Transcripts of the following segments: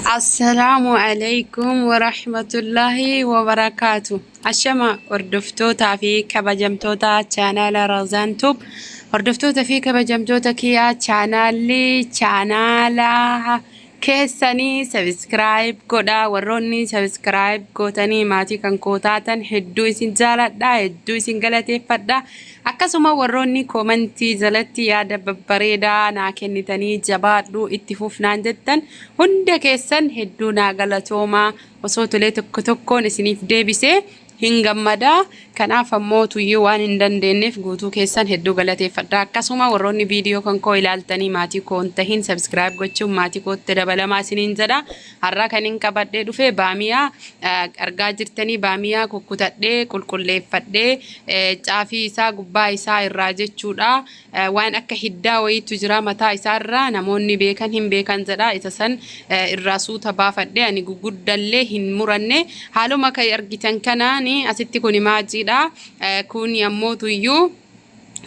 Assalaamu alaikum warahmatullaahi wabarakaatu. Ashama hordoftootaa fi kabajamtoota chaanaala Razaan Tube. Hordoftoota fi kabajamtoota kiyyaa chaanaalli chaanaala keessanii sabiskiraayib godhaa. Warroonni sabiskiraayib gootanii maatii kan koo taatan hedduu isin jaaladha, hedduu isin galateeffadha. Akkasuma warroonni koomantii jalatti yaada babbareedaa naa kennitanii jabaadhu itti fufnaan jettan hunda keessan hedduu naa galatoomaa. Osoo tolee tokko tokkoon isiniif deebisee hin gammada. Kanaaf ammoo tuyyuu waan hin dandeenyeef guutuu keessan hedduu galateeffadha. Akkasuma warroonni viidiyoo kan koo ilaaltanii maatii koo hin tahin subscribe gochuun maatii kootti dabalamaa isiniin jedha. Har'a kan hin qabadhee dhufe baamiyaa argaa jirtanii baamiyaa kukkutadhee qulqulleeffadhee caafii isaa gubbaa isaa irraa jechuudha. Waan akka hiddaa wayiitu jira mataa isaa irraa namoonni beekan hin beekan jedha. Isa san irraa suuta baafadhe ani guguddallee hin muranne. Haaluma kan argitan kanaan asitti kuni maajiidha. Kuni ammoo tuyyuu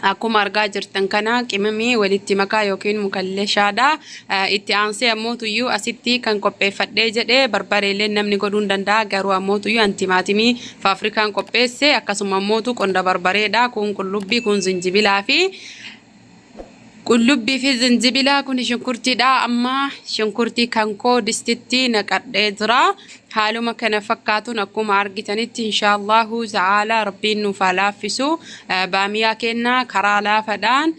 akkuma argaa jirtan kana qimamii walitti makaa yookiin mukalleshaadha. Itti aansee ammoo tuyyuu asitti kan qopheeffadhee jedhe barbareellee namni godhuu hin danda'a. Garuu ammoo tuyyuu an timaatimii faafrikaan qopheesse akkasuma ammootu qonda barbareedha. Kun qullubbii kun zinjibilaa fi qullubbii fi zinjibilaa kun shunkurtiidha. Amma shunkurtii kan koo distitti naqadhee jira. Haaluma kana fakkaatuun akkuma argitanitti inshaallahu ta'ala rabbiin nuuf haa laaffisu. Baamiyaa keenna karaa laafadhaan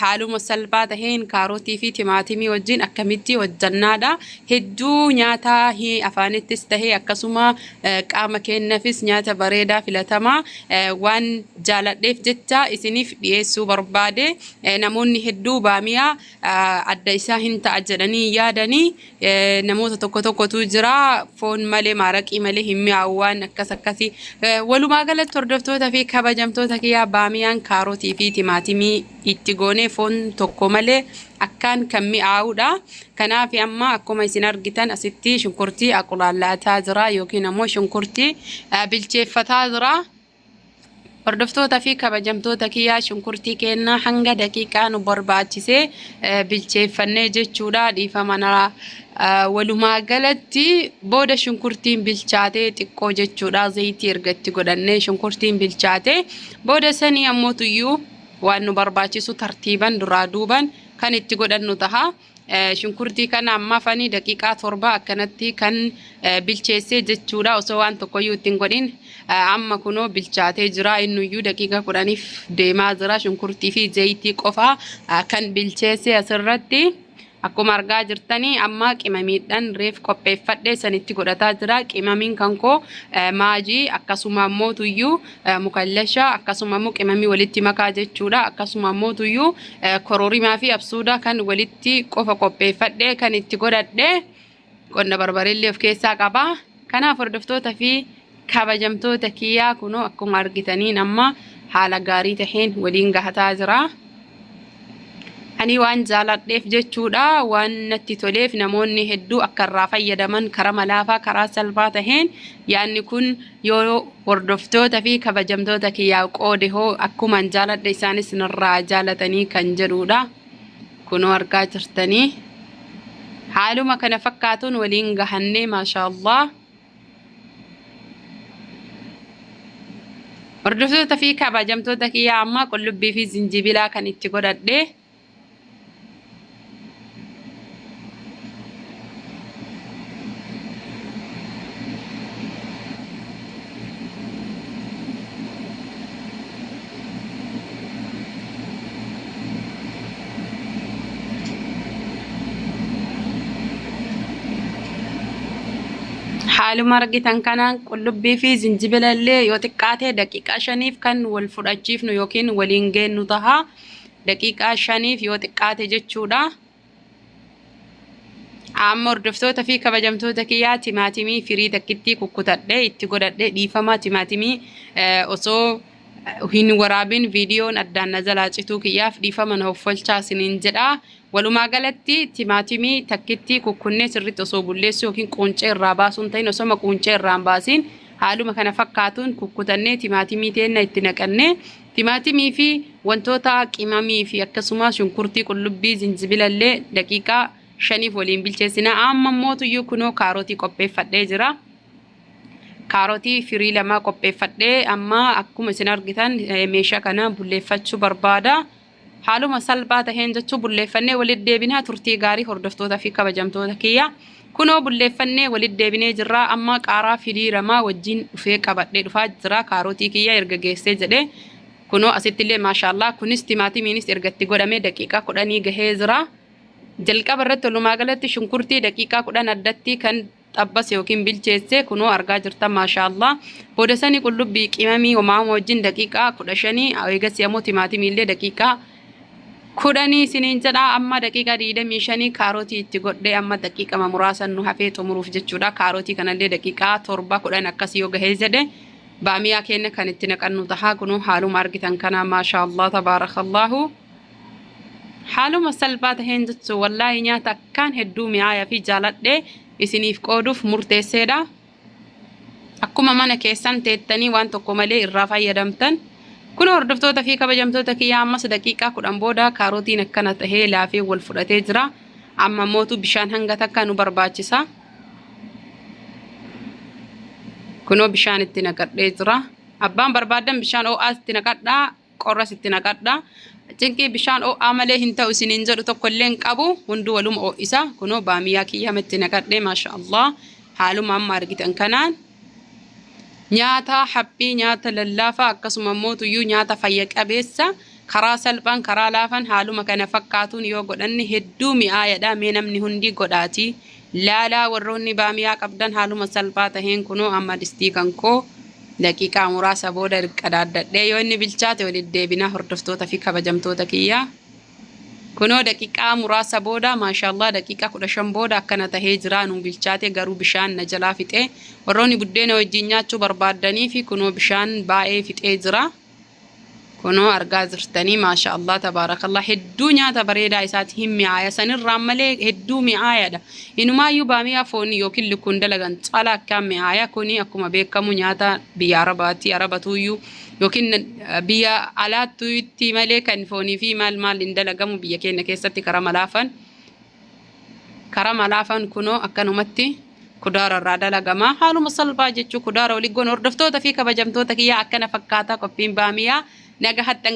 haaluma salphaa taheen kaarotii fi timaatimii wajjin akkamitti hojjannaadha. Hedduu nyaata afaanittis tahee akkasuma qaama keennafis nyaata bareedaa filatamaa waan jaaladheef jecha isiniif dhiyeessuu barbaade. Namoonni hedduu baamiyaa adda isaa hin ta'a jedhanii yaadanii namoota tokko tokkotu jira foon malee maaraqii malee hin mi'aawu waan akkas akkasii. Walumaa galatti hordoftoota fi kabajamtoota kiyyaa baamiyaan kaarotii fi timaatimii itti goonee foon tokko malee akkaan kan mi'aawudha. Kanaaf amma akkuma isin argitan asitti shunkurtii aqulaallaataa jira yookiin ammoo shunkurtii bilcheeffataa jira. Hordoftoota fi kabajamtoota kiyyaa shunkurtii keenna hanga daqiiqaa nu barbaachisee bilcheeffannee jechuudha. Dhiifama na walumaa galatti booda shunkurtiin bilchaatee xiqqoo jechuudha. Zayitii erga itti godhannee shunkurtiin bilchaatee booda sanii ammoo tuyyuu waan nu barbaachisu tartiiban duraa duuban kan itti godhannu taha. Shunkurtii kana amma afanii daqiiqaa 7 akkanatti kan bilcheessee jechuudha. Osoo waan tokkoyyuu ittiin godhin amma kunoo bilchaatee jira. Innuyyuu daqiiqaa 10f deemaa jira. Shunkurtii fi zayitii qofa kan bilcheessee asirratti. Akkuma argaa jirtanii amma qimamiidhaan reef qopheeffadhe sanitti godhataa jira. Qimamiin kan koo maajii akkasuma ammoo tuyyuu mukallasha akkasuma immoo qimamii walitti makaa jechuudha. Akkasuma ammoo tuyyuu kororimaa fi absuuda kan walitti qofa qopheeffadhe kan itti godhadhe qonna barbareellee of keessaa qaba. Kanaaf hordoftoota fi kabajamtoota kiyyaa kunoo akkuma argitaniin amma haala gaarii taheen waliin gahataa jira. Ani waan jaaladheef jechuudha waan natti toleef namoonni hedduu akka irraa fayyadaman karaa malaafaa karaa salphaa taheen yaadni kun yoo hordoftoota fi kabajamtoota kiyyaa qoode hoo akkumaan jaaladhe isaanis narraa jaalatanii kan jedhuudha. Kunoo argaa jirtanii haaluma kana fakkaatuun waliin gahannee maashaallah. Hordoftoota fi kabajamtoota kiyyaa ammaa qullubbii fi zinjibilaa kan itti godhadhe. Haaluma argitan kanaan qullubbii fi zinjibila illee yoo xiqqaate daqiiqaa 5f kan wal fudhachiifnu yookiin waliin geennu taha. Daqiiqaa 5f yoo xiqqaate jechuudha. Amma hordoftoota fi kabajamtoota kiyyaa timaatimii firii takkittii kukkutadhe itti godhadhe dhiifama timaatimii osoo hin waraabin viidiyoon addaan na jalaa cituu kiyyaaf dhiifama na hoffolchaa isiniin jedha. Walumaa galatti timaatimii takkittii kukkunnee sirriitti osoo bulleessuu yookiin quuncee irraa baasuun ta'in osoma quuncee irraa hin baasiin haaluma kana fakkaatuun kukkutannee timaatimii teenna itti naqannee timaatimii fi wantoota qimamii fi akkasumas shunkurtii qullubbii zinjibila illee daqiiqaa shaniif waliin bilcheessina. Amma mootuyyuu kunoo kaarotii qopheeffadhee jira. Kaarotii firii lama qopheeffadhee amma akkuma isin argitan meeshaa kana bulleeffachuu barbaada. Haaluma salphaa taheen jechuu bulleeffannee walitti deebinaa. Turtii gaarii, hordoftoota fi kabajamtoota kiyya. Kunoo bulleeffannee walitti deebinee jirra. Amma qaaraa firii lamaa wajjin dhufee qabadhee dhufaa jira. Kaarotii kiyya erga geessee jedhee, kunoo asitti illee maashaallah, kunis timaatimiinis erga itti godhamee daqiiqaa 10 gahee jira. Jalqaba irratti walumaa galatti shunkurtii daqiiqaa 10 addatti kan xabbase yookiin bilcheesse kunoo argaa jirtan, maashaallah. Booda sanii qullubbii qimamii homaama wajjin daqiiqaa 15, eegasii ammoo timaatimii illee daqiiqaa 10 isiniin jedha. Amma daqiiqaa 25 kaarotii itti godhee, amma daqiiqama muraasa nu hafee xumuruuf jechuudha. Kaarotii kanallee daqiiqaa 7, 10 akkasii yoo gahee jedhe, baamiyaa keenya kan itti naqannu tahaa. Kunoo haaluma argitan kana, maashaallah, tabaarakallahu. Haaluma salphaa taheen jechuun, wallaahi nyaata akkaan hedduu mi'aayaa fi jaaladhee isiniif qooduuf murteesseedha. Akkuma mana keessan teettanii waan tokko malee irraa fayyadamtan. Kun hordoftoota fi kabajamtoota kiyyaa, ammas daqiiqaa 10 booda kaarotiin akkana tahee laafee wal fudhatee jira. Amma mootu bishaan hanga takka nu barbaachisa. Kunoo bishaan itti naqadhee jira. Abbaan barbaadan bishaan ho'aas itti naqadhaa, qorras itti naqadhaa. Cinqii bishaan ho'aa malee hin ta'u isiniin jedhu tokko illee hin qabu. Hunduu waluma ho'isa. Kunoo baamiyaa kiyya itti naqadhee, maasha Allah. Haaluma amma argitan kanaan nyaata haphii, nyaata lallaafaa, akkasuma immoo tuyyuu nyaata fayya qabeessa karaa salphaan, karaa laafan haaluma kana fakkaatuun yoo godhanne hedduu mi'aayadha. Mee namni hundi godhaati laalaa, warroonni baamiyaa qabdan. Haaluma salphaa taheen kunoo amma distii kan koo daqiiqaa muraasa booda qadaaddadhee, yoo inni bilchaate walitti deebinaa, hordoftoota fi kabajamtoota kiyyaa. Kunoo daqiiqaa muraasa booda, maashaallah, daqiiqaa 15 booda akkana tahee jira. Nu bilchaate, garuu bishaan na jalaa fixee. Warroonni buddeena wajjin nyaachuu barbaaddanii fi kunoo bishaan baay'ee fixee jira. Kunoo argaa jirtanii, maasha Allah, tabaarakallah, hedduu nyaata bareedaa isaati, hin mi'aaya sanirraan malee, hedduu mi'aayadha. Inumaayyuu baamiyaa foonii yookiin lukkuun dalagan caalaa akkaan mi'aaya. Kuni akkuma beekamu nyaata biyya Arabaati, Arabatuuyyuu yookiin biyya alaattuutti malee kan foonii fi maal maal hin dalagamu biyya keenya keessatti karaa malaafan. Karaa malaafan kunoo akkanumatti kudaara irraa dalagama. Haaluma salphaa jechuu kudaara walii goona. Hordoftoota fi kabajamtoota kiyyaa, akkana fakkaataa qophiin baamiyaa naga haxxan.